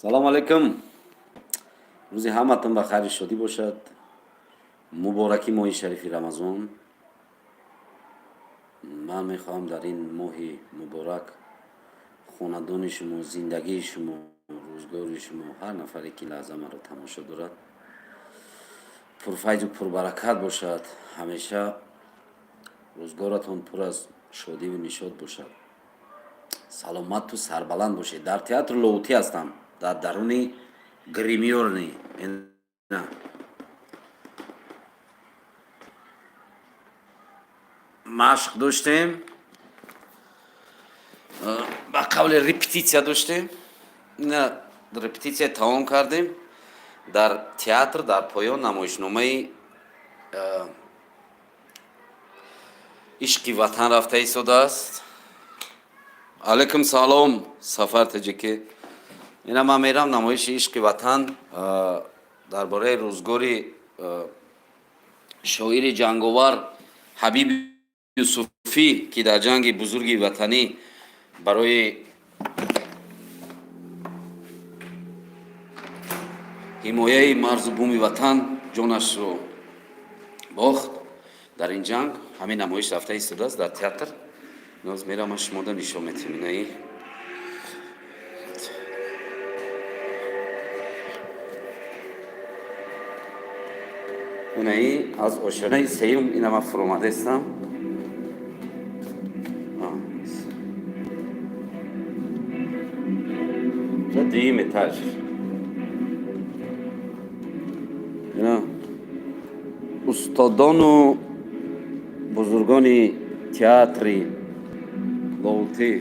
Салому алайкум, рӯзи ҳаматон ба хайри шодӣ бошад. Муборакӣ моҳи шарифи Рамазон. Ман мехоҳам дар ин моҳи муборак хонадони шумо, зиндагии шумо, рӯзгори шумо, ҳар нафаре ки лаҳза маро тамошо дорад, пурфайзу пурбаракат бошад. Ҳамеша рӯзгоратон пур аз шодиву нишот бошад, саломату сарбаланд бошед. Дар театри Лоҳутӣ ҳастам, дар даруни гримёрный. Машқ доштем, ба қавли репетитсия доштем. Ина репетитсия тамом кардем. Дар театр дар поён намоишномаи «Ишқи ватан» рафта истодааст. Алайкум салом, Сафар Таҷикӣ. Ина ман мерам намоиши «Ишқи ватан» дар бораи рӯзгори шоири ҷанговар Ҳабиби Юсуфӣ, ки дар ҷанги бузурги ватанӣ барои ҳимояи марзу буми ватан ҷонашро бохт. Дар ин ҷанг ҳамин намоиш рафта истодааст дар театр. Ноз мерам, ман шумода нишон метиҳам. Инаи инаи аз ошёнаи сеюм ина ман фуромадаистам. Дуюм этаж. Ина устодону бузургони театри Лоҳутӣ.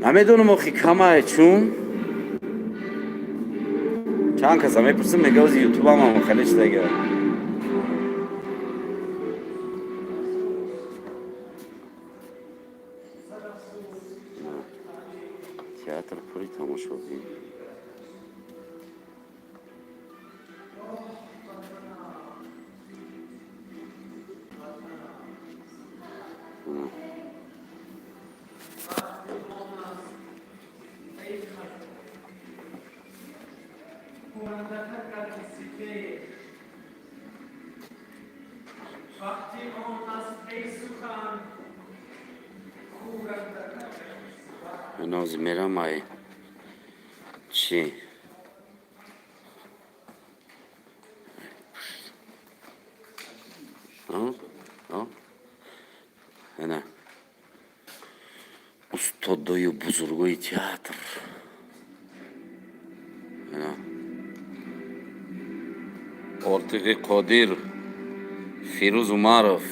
Намедонам охи камае, чун чанд каса мепурсим, мега ози Ютубам ам хеле чизага. Театр пури тамошобин. وقتی آن است ای سخن خورنده. Нози мерам ай чӣ. Ана устодою бузургои театр. Ана Ортиқи Қодир, Фирӯз Умаров,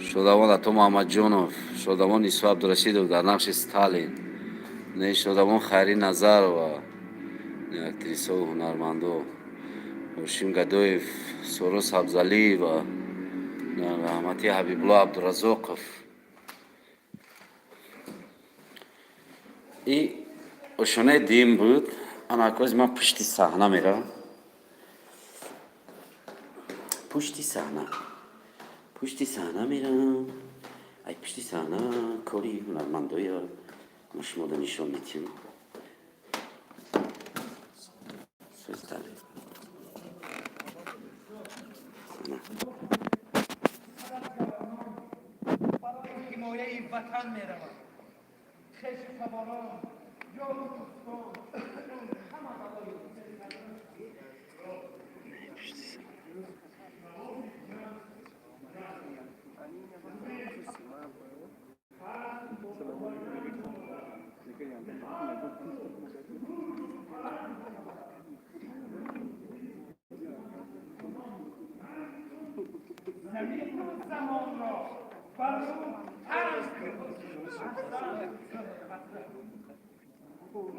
шодавон Ато Муҳаммадҷонов, шодавон Исо Абдурашидов дар нақши Сталин, не, шодавон Хайри Назарова, не, актрисову ҳунармандо, Ҳошим Гадоев, Соро Сабзалиева, раҳмати Ҳабибулло Абдуразоқов. И ошонаи дуюм буд. Ана акози ман пушти саҳна меравам, пушти саҳна, пушти саҳна мерам. Ай пушти саҳна кори ҳунармандоя ма шумода нишон метиҳам. Создали. Ана. Барои ҳимояи ватан меравад. Хешу таборон, ёру дӯстон ҳама барои Пушти саҳна. Замину замонро бар ӯ танг.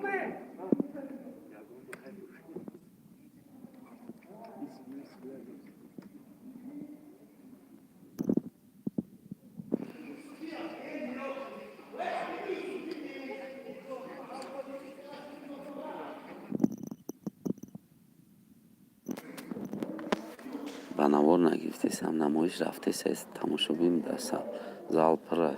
Не. Ба навор. Нагирифтесам, намоиш рафтесест, тамошобин дар зал пурра.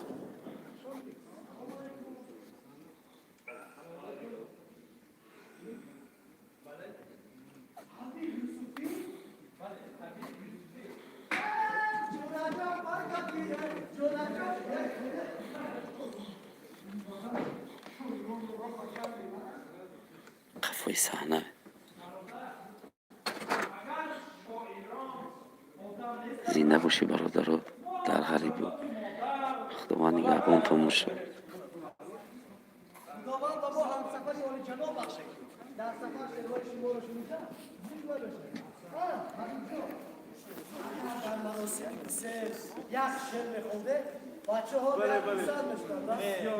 Қафои саҳна. Зинда бошӣ, бародаро, дар ғарибӣ. Худованд нигаҳбонтон бошад. خداوند به ما همسفری عالی جناب بخشه. در سفر شعرهای شما رو شنیدم، زیبا بشه. همینجا در مراسم سر یک شعر میخونده، بچه ها سر میشدن. نه،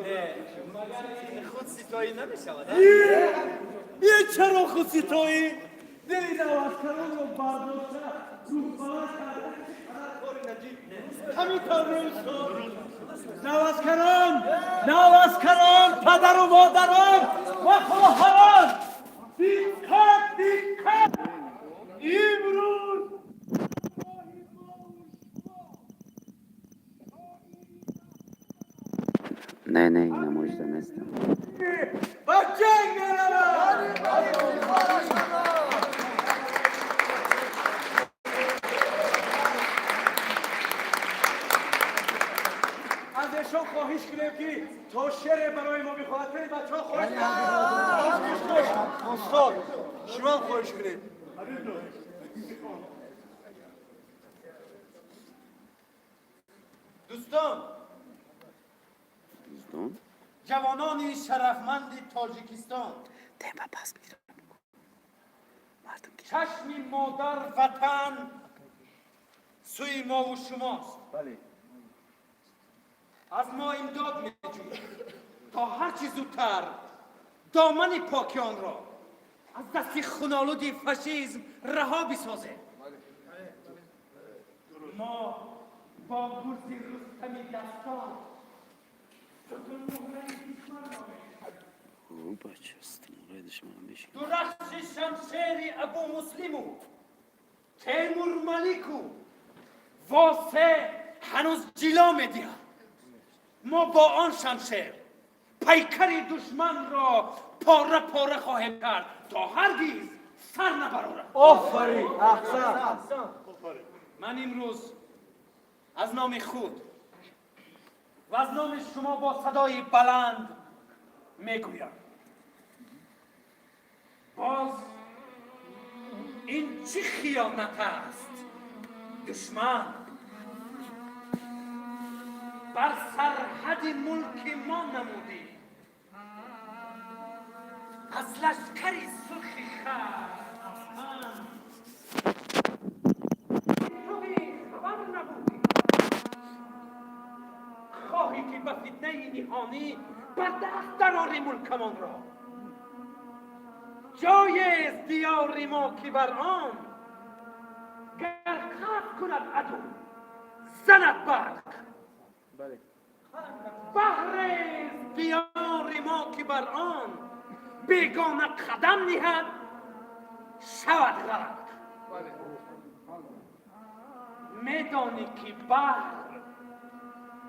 مگر این خود ستایی نمیشود؟ یه چرا خود ستایی؟ دلی نوازکران رو برداشته، روح بلند کرده، کاری نجیب همین طور. نوازکران، نوازکران، پدر و مادران و خواهران، دقت، دقت! امروز Не, не, намоишда нестам. ба ҷанг меравад. Аз эшон хоҳиш кунем, ки то шере барои мо бихоҳад. Бачаҳо, хоҳиш. Устод, шумо хоҳиш кунед. Дӯстон, Дӯстон, ҷавонони шарафманди Тоҷикистон, темпа паст мира, мардум ки чашми модар ватан сӯи мову шумост, аз мо имдод меҷӯяд, то ҳарчи зудтар домани поки онро аз дасти хунолуди фашизм раҳо бисозем. Мо бо гурзи Рустами дастон сутунмуҳраи душманро О, бача, сутунмуҳраи душманро мешиканад. Дурахши шамшери Абу Муслиму Темурмалику Восе ҳанӯз ҷило медиҳад. Мо бо он шамшер пайкари душманро пора пора хоҳем кард, то ҳаргиз сар набарорад. Офарин, аҳсан. Ман имрӯз аз номи худ ва аз номи шумо бо садои баланд мегӯям: боз ин чӣ хиёнат аст, душман бар сарҳади мулки мо намудӣ? Аз лашкари сурхи хар ту бехабар набудӣ. Хоҳӣ, ки ба фитнаи ниҳонӣ бар даст дарори мулкамонро. Ҷоест диёри мо, ки бар он гар қасд кунад аду, занад барқ. Баҳрест диёри мо, ки бар он бегона қадам ниҳад, шавад ғарқ. Медонӣ, ки баҳр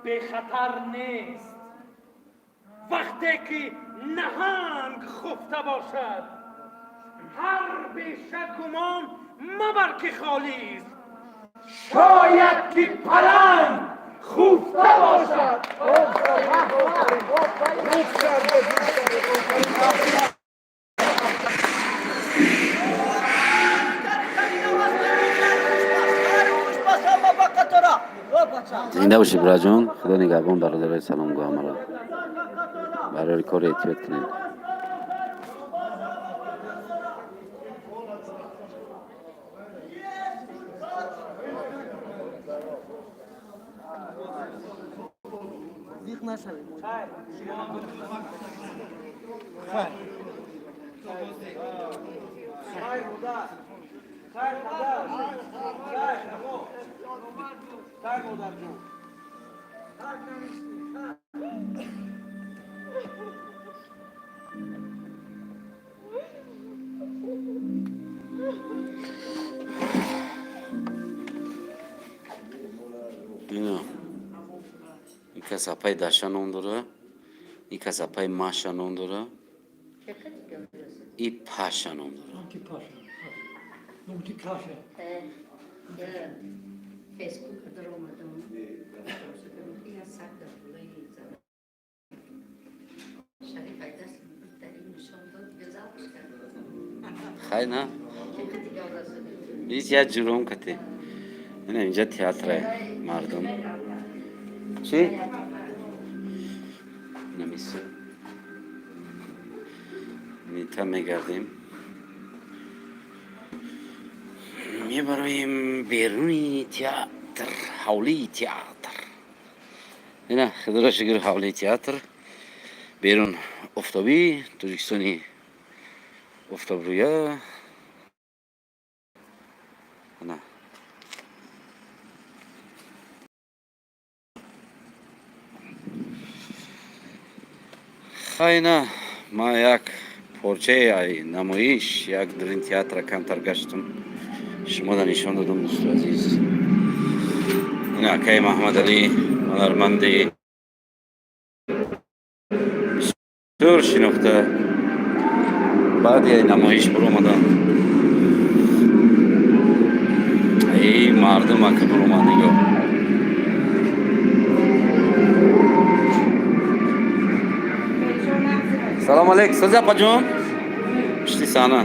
бехатар нест, вақте ки наҳанг хуфта бошад. Ҳар беша гумон мабар, ки холист, шояд ки паланг хуфта бошад. خوب کرده، خوب کرده. Зинда бошӣ, бираҷон, худо нигаҳбон. Бародарои саломгӯ, ҳамаро барори кор эҳтиёт кунед. زیق نشوید. خیر مادر، خیر مادر، خیر آقا، خیر مادر جون. Ина ин кас апаи Даша ном дора, ин кас апаи Маша ном дора, и Паша ном дора. Фейсбук дар омадам, я саг дар болои Шариф айдаст дар ин нишон дод, гузавш кард. Хай, на ис як ҷуром кате. Ина инҷа театре, мардум чӣ намису мита мегардем, мебароем беруни театр, ҳавлии театр. Ина, худоро шукр, ҳавлии театр берун офтобӣ, Тоҷикистони офтобрӯя. Ана хайна, ма як порчаи ай намоиш, як дурин театра камтар гаштум, шумода нишон додум, дӯсту азиз. Ина акаи Маҳаммадалӣ, ҳунарманди бисёр шинохта, баъди ай намоиш биромадан. Эй, мардум ака биромад, нигоҳ. Салом алейк, сози, апаҷон, пишти саҳна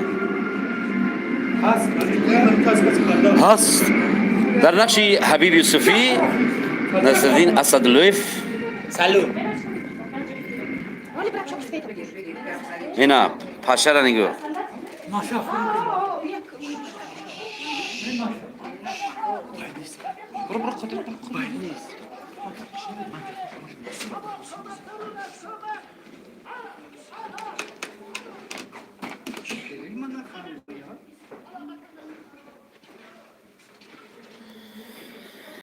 ҳаст. Дар нақши Ҳабиб Юсуфӣ Насриддин Асадуллоев. Салом. Ина пашара нигоҳ.